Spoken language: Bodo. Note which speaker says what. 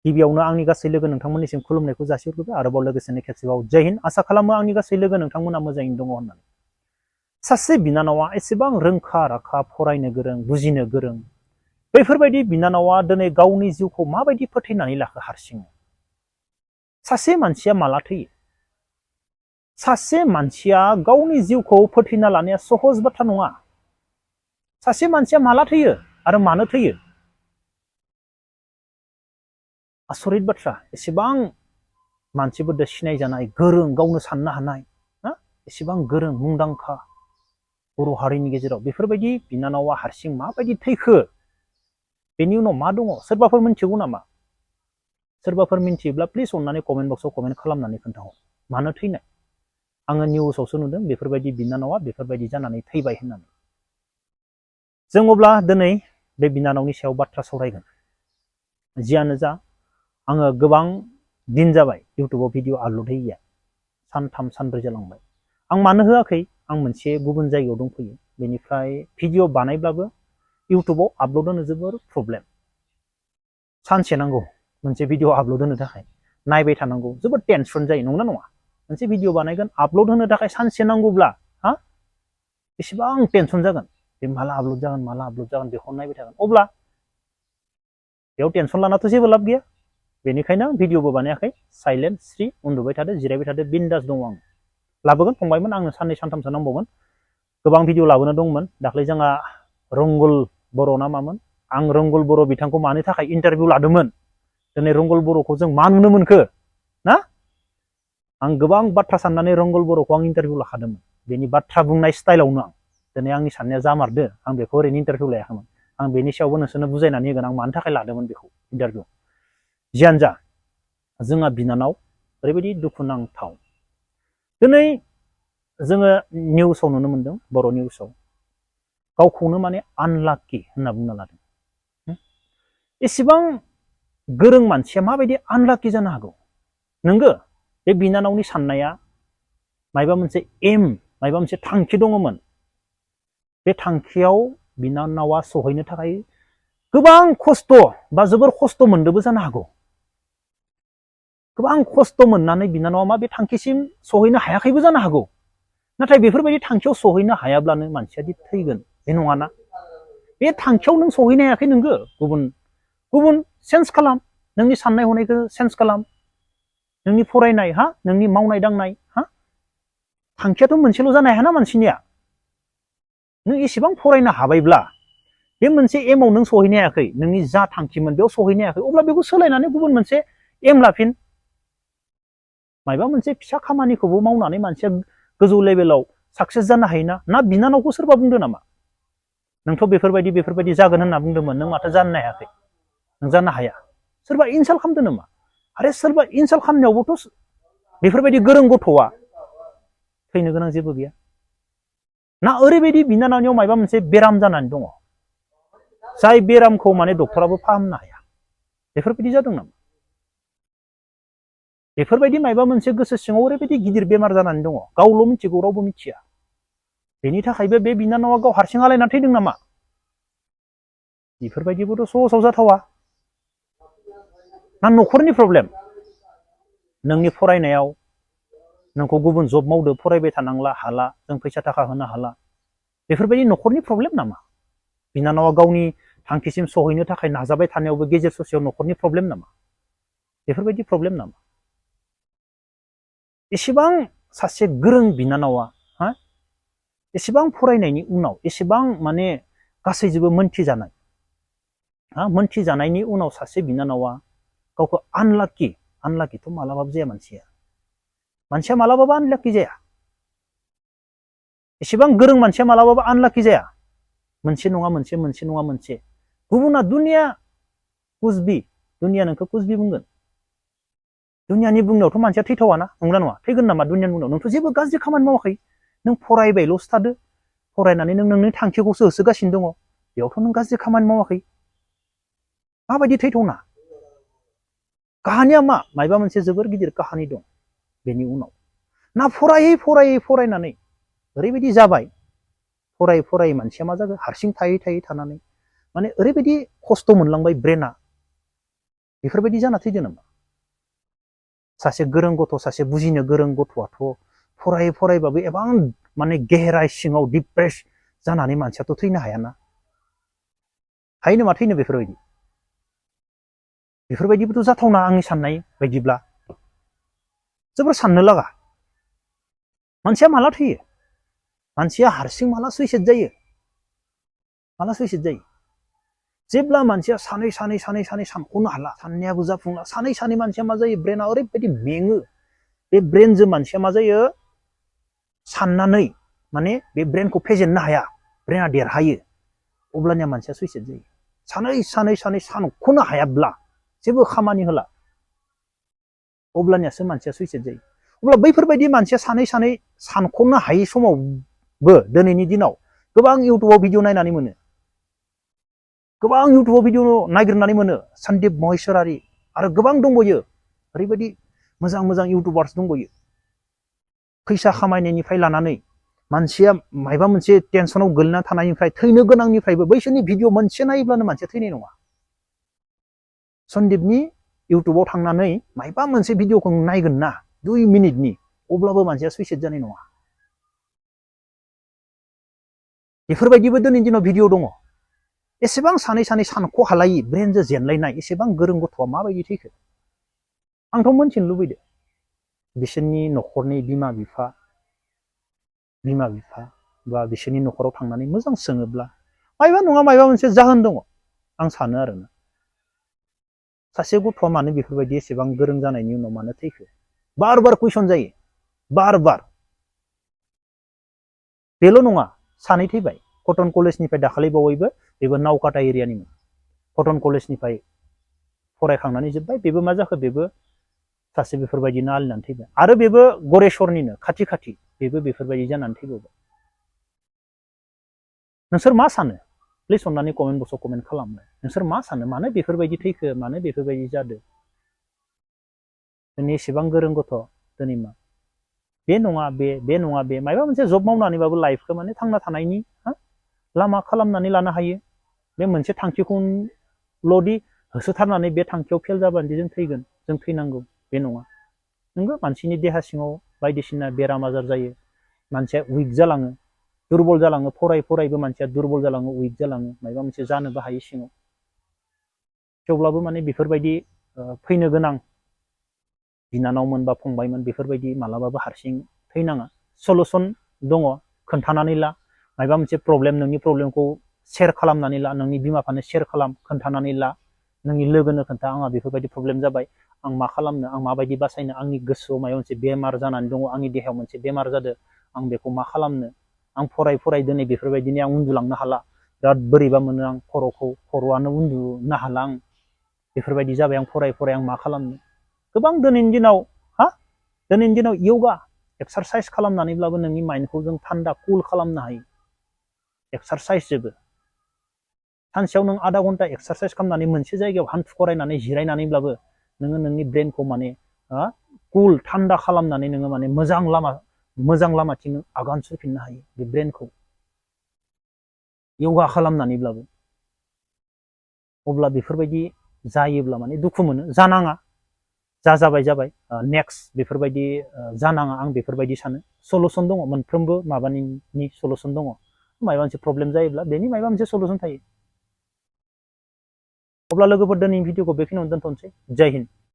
Speaker 1: गिबियावनो आंनि गासै लोगो नोंथांमोननिसिम खुलुमनायखौ जासिहरग्रोबाय आरोबाव लोगोसेनो खेबसेबाव जय हिन्द आसा खालामो आंनि गासै लोगो नोंथांमोना मोजाङैनो दङ होननानै। सासे बिनानावा एसेबां रोंखा राखा फरायनो गोरों बुजिनो गोरों बैफोरबायदि बिनानावा दिनै गावनि जिउखौ माबायदि फोथैनानै लाखो हारसिं? सासे मानसिया माला थैयो? सासे मानसिया गावनि जिउखौ फोथैना लानाया सहज बाथ्रा नङा। सासे मानसिया माला थैयो आरो मानो थैयो? आसरित बाथ्रा। एसेबां मानसिफोरजों सिनायजानाय गोरों गावनो साननो हानाय एसेबां गोरों मुंदांखा बर' हारिनि गेजेराव बेफोरबायदि बिनानावा हारसिं माबायदि थैखो? बेनि उनाव मा दङ? सोरबाफोर मिथिगौ नामा? सोरबाफोर मिथियोब्ला प्लिज अननानै कमेन्ट बक्सआव कमेन्ट खालामनानै खोन्थाहर। मानो थैनाय? आङो निउसावसो नुदों बेफोरबायदि बिनानावा बेफोरबायदि जानानै थैबाय होननानै। जों अब्ला दिनै बे बिनानावनि सायाव बाथ्रा सावरायगोन। जियानो जा आङो गोबां दिन जाबाय इउटुबाव भिडिअ आपल'ड होयैया, सानथाम सानब्रै जालांबाय। आं मानो होआखै? आं मोनसे गुबुन जायगायाव दंफैयो। बेनिफ्राय भिडिअ बानायब्लाबो इउटुबाव आपल'ड होनो जोबोर प्रब्लेम। सानसे नांगौ मोनसे भिडिअ आपल'ड होनो थाखाय, नायबाय थानांगौ, जोबोद टेनसन जायो, नंगौना नङा? मोनसे भिडिअ बानायगोन आपल'ड होनो थाखाय सानसे नांगौब्ला बेसेबां टेनसन जागोन। बे माला आपल'ड जागोन माला आपल'ड जागोन बेखौ नायबाय थागोन। अब्ला बेयाव टेनसन लानाथ' जेबो लाब गैया। बेनिखायनो भिडिअबो बानायाखै, साइलेन्ट स्रि उन्दुबाय थादो, जिरायबाय थादो, बिन्दास दङ आं। लाबोगोन फंबायमोन, आंनो साननै सानथामसो नांबावगोन। गोबां भिडिअ लाबोनो दंमोन। दाख्लै जोंहा रंगल बर' ना मामोन, आं रंगल बर' बिथांखौ मानि थाखाय इन्टारभिउ लादोंमोन। दिनै रंगल बर'खौ जों मा नुनो मोनखो ना? आं गोबां बाथ्रा साननानै रंगल बर'खौ आं इन्टारभिउ लाखादोंमोन। बेनि बाथ्रा बुंनाय स्टाइलावनो आं दिनै आंनि साननाया जामारदो। आं बेखौ ओरैनो इन्टारभिउ लायाखैमोन। आं बेनि सायावबो नोंसोरनो बुजायनानै होगोन आं मानि थाखाय लादोंमोन बेखौ इन्टारभिउ। जियानो जा जोंहा बिनानाव ओरैबायदि दुखुनांथाव। दिनै जोङो निउसाव नुनो मोनदों, बर' निउसाव गावखौनो माने आनलाकि होनना बुंना लादों। एसेबां गोरों मानसिया माबायदि आनलाकि जानो हागौ? नंगौ बे बिनानावनि साननाया मायबा मोनसे एम, मायबा मोनसे थांखि दङमोन। बे थांखियाव बिनानावा सहैनो थाखाय गोबां खस्थ' बा जोबोर खस्थ' मोनदोंबो जानो हागौ। गोबां खस्थ' मोननानै बिनानावा मा बे थांखिसिम सहैनो हायाखैबो जानो हागौ। नाथाय बेफोरबायदि थांखियाव सहैनो हायाब्लानो मानसिया दि थैगोन बे नङाना। बे थांखियाव नों सहैनो हायाखै, नोंगो गुबुन चेन्ज खालाम, नोंनि साननाय हनायखौ चेन्ज खालाम, नोंनि फरायनाय नोंनि मावनाय दांनाय थांखियाथ' मोनसेल' जानो हायाना मानसिनिया। नों एसेबां फरायनो हाबायब्ला बे मोनसे एमाव नों सहैनो हायाखै, नोंनि जा थांखिमोन बेयाव सहैनो हायाखै, अब्ला बेखौ सोलायनानै गुबुन मोनसे एम लाफिन। मायबा मोनसे फिसा खामानिखौबो मावनानै मानसिया गोजौ लेभेलाव साक्सेस जानो हायोना। ना बिनानावखौ सोरबा बुंदों नामा नोंथ' बेफोरबायदि जागोन होनना बुंदोंमोन, नों माथो जानो हायाखै? नों जानो हाया। सोरबा इनसाल्ट खालामदों नामा? आरो सोरबा इनसाल्ट खालामनायावबोथ' बेफोरबायदि गोरों गथ'आ थैनो गोनां जेबो गैया। ना ओरैबायदि बिनानावनियाव मायबा मोनसे बेराम जानानै दङ, जाय बेरामखौ माने डक्टराबो फाहामनो हाया? बेफोरबायदि जादों नामा? बेफोरबायदि मायबा मोनसे गोसो सिङाव ओरैबायदि गिदिर बेमार जानानै दङ, गावल' मिथिगौ, रावबो मिथिया। बेनि थाखायबो बे बिनानावा गाव हारसिं आलायनानै थैदों नामा? बेफोरबायदिबोथ' सहसाव जाथावा। ना न'खरनि प्रब्लेम? नोंनि फरायनायाव नोंखौ गुबुन जब मावदो, फरायबाय थानांला, हाला, जों फैसा थाखा होनो हाला, बेफोरबायदि न'खरनि प्रब्लेम नामा? बिनानावा गावनि थांखिसिम सहैनो थाखाय नाजाबाय थानायावबो गेजेर ससेयाव न'खरनि प्रब्लेम नामा? बेफोरबायदि प्रब्लेम नामा? एसेबां सासे गोरों बिनानावा एसेबां फरायनायनि उनाव, एसेबां माने गासैजोंबो मोनथिजानायनि उनाव सासे बिनानावा गावखौ आनलाकिथ' मालाबाबो जाया मानसिया मालाबाबो आनलाकि जाया। एसेबां गोरों मानसिया मालाबाबो आनलाकि जाया। मोनसे नङा मोनसे गुबुना दुनिया नोंखौ कुजबि बुंगोन। दुनियानि बुंनायावथ' मानसिया थैथावाना, नंगौना नङा? थैगोन नामा दुनियानि बुंनायाव? नोंथ' जेबो गाज्रि खामानि मावाखै, नों फरायबायल'सो थादो, फरायनानै नों नोंनि थांखिखौसो होसोगासिनो दङ, बेयावथ' नों गाज्रि खामानि मावाखै। माबायदि थैथावना? काहानिया मा? मायबा मोनसे जोबोर गिदिर काहानि दं बेनि उनाव। ना फरायनानै ओरैबायदि जाबाय, फरायै मानसिया मा जागोन? हारसिं थायै थानानै माने ओरैबायदि खस्थ' मोनलांबाय ब्रेना, बेफोरबायदि जाना थैदो नामा? सासे गोरों गथ' सासे बुजिनो गोरों गथ'आथ' फरायबाबो एबां माने गेहेराय सिङाव डिप्रेस जानानै मानसियाथ' थैनो हायाना। हायो नामा थैनो बेफोरबायदिबोथ' जाथावना आंनि साननाय बायदिब्ला। जोबोर साननो लागा। मानसिया माला थैयो? मानसिया हारसिं माला सुइसाइड जायो? माला सुइसाइड जायो? जेब्ला मानसिया सानै सानख'नो हाला, साननायाबो जाफुंला, सानै मानसिया मा जायो? ब्रेना ओरैबायदि मेङो। बे ब्रेनजों मानसिया मा जायो? साननानै माने बे ब्रेनखौ फेजेननो हाया, ब्रेना देरहायो। अब्लानिया मानसिया सुइसाइड जायो। सानै सानख'नो हायाब्ला, जेबो खामानि होला, अब्लानियासो मानसिया सुइसाइड जायो। अब्ला बैफोरबायदि मानसिया सानै सानख'नो हायै समावबो दिनैनि दिनाव गोबां इउटुबाव भिडिअ नायनानै मोनो। गोबां इउटुबाव भिडिअ नागिरनानै मोनो। सन्दीप महेश्वरारि आरो गोबां दंबावो। ओरैबायदि मोजां इउटुबार्स दंबावो। फैसा खामायनायनिफ्राय लानानै मानसिया मायबा मोनसे टेनसनाव गोलैना थानायनिफ्राय थैनो गोनांनिफ्रायबो बैसोरनि भिडिअ मोनसे नायोब्लानो मानसिया थैनाय नङा। सन्दीपनि इउटुबाव थांनानै मायबा मोनसे भिडिअखौ नायगोन ना 2 मिनिटनि, अब्लाबो मानसिया सुइसाइड जानाय नङा। बेफोरबायदिबो दिनैनि दिनाव भिडिअ दङ। एसेबां सानै सानख' हालायि ब्रेनजों जेनलायनाय एसेबां गोरों गथ'आ माबायदि थैखो? आंथ' मोनथिनो लुबैदो। बिसोरनि न'खरनि बिमा बिफा बा बिसोरनि न'खराव थांनानै मोजां सोङोब्ला मायबा नङा मायबा मोनसे जाहोन दङ आं सानो आरोना। सासे गथ'आ मानो बेफोरबायदि एसेबां गोरों जानायनि उनाव मानो थैखो? बार कुइसन जायो। बार बेल' नङा, सानै थैबाय। कटन कलेजनिफ्राय दाखालि बावैबो, बेबो नावकाटा एरियानिमोन। कटन कलेजनिफ्राय फरायखांनानै जोब्बाय। बेबो मा जाखो? बेबो सासे बेफोरबायदिनो आलिनानै थैबाय। आरो बेबो गरेस्वरनिनो खाथि बेबो बेफोरबायदि जानानै थैबावबाय। नोंसोर मा सानो? प्लिज अननानै कमेन्ट बक्सआव कमेन्ट खालामनो। नोंसोर मा सानो? मानो बेफोरबायदि थैखो? मानो बेफोरबायदि जादों? जोंनि एसेबां गोरों गथ' दिनै मा? बे नङा बे मायबा मोनसे जब मावनानैबाबो लाइफखौ माने थांना थानायनि लामा खालामनानै लानो हायो। बे मोनसे थांखिखौल'दि होसोथारनानै बे थांखियाव फेल जाबानो जों थैगोन, जों थैनांगौ, बे नङा। नंगौ, मानसिनि देहा सिङाव बायदिसिना बेराम आजार जायो। मानसिया उइक जालाङो, दुरबल जालाङो। फरायबो मानसिया दुरबल जालाङो, उइक जालाङो, मायबा मोनसे जानोबो हायो सिङाव। थेवब्लाबो माने बेफोरबायदि फैनो गोनां बिनानावमोन बा फंबायमोन बेफोरबायदि मालाबाबो हारसिं थैनाङा। सलुसन दङ, खोन्थानानै ला। मायबा मोनसे प्रब्लेम, नोंनि प्रब्लेमखौ शेयार खालामनानै ला। नोंनि बिमा बिफानो शेयार खालाम, खोन्थानानै ला। नोंनि लोगोनो खोन्था, आंहा बेफोरबायदि प्रब्लेम जाबाय, आं मा खालामनो, आं माबायदि बासायनो, आंनि गोसोआव माबा मोनसे बेमार जानानै दङ, आंनि देहायाव मोनसे बेमार जादों, आं बेखौ मा खालामनो, आं फराय दिनै बेफोरबायदिनो आं उन्दुलांनो हाला, बिराद बोरैबा मोनो आं खर'आनो उन्दुनो हाला, आं बेफोरबायदि जाबाय, आं फराय आं मा खालामनो। गोबां दिनैनि दिनाव यगा एक्सारसाइज खालामनानैब्लाबो नोंनि माइन्डखौ जों थान्दा कुल खालामनो हायो। एक्सारसाइज जोबो सानसेयाव नों आधा घन्टा एक्सारसाइज खालामनानै मोनसे जायगायाव हान्थु खरायनानै जिरायनानैब्लाबो नोङो नोंनि ब्रेनखौ माने कुल थान्दा खालामनानै नोङो माने मोजां लामाथिं आगान सुरफिननो हायो। बे ब्रेनखौ यगा खालामनानैब्लाबो। अब्ला बेफोरबायदि जायोब्ला माने दुखु मोनो, जानाङा, जाबाय नेक्स्ट बेफोरबायदि जानाङा, आं बेफोरबायदि सानो। सलुसन दङ, मोनफ्रोमबो माबानि सलुसन दङ। मायबा मोनसे प्रब्लेम जायोब्ला बेनि मायबा मोनसे सलुसन थायो। अब्ला लोगोफोर, दिनैनि भिडिअखौ बेखिनियावनो दोनथ'नोसै। जय हिन्द।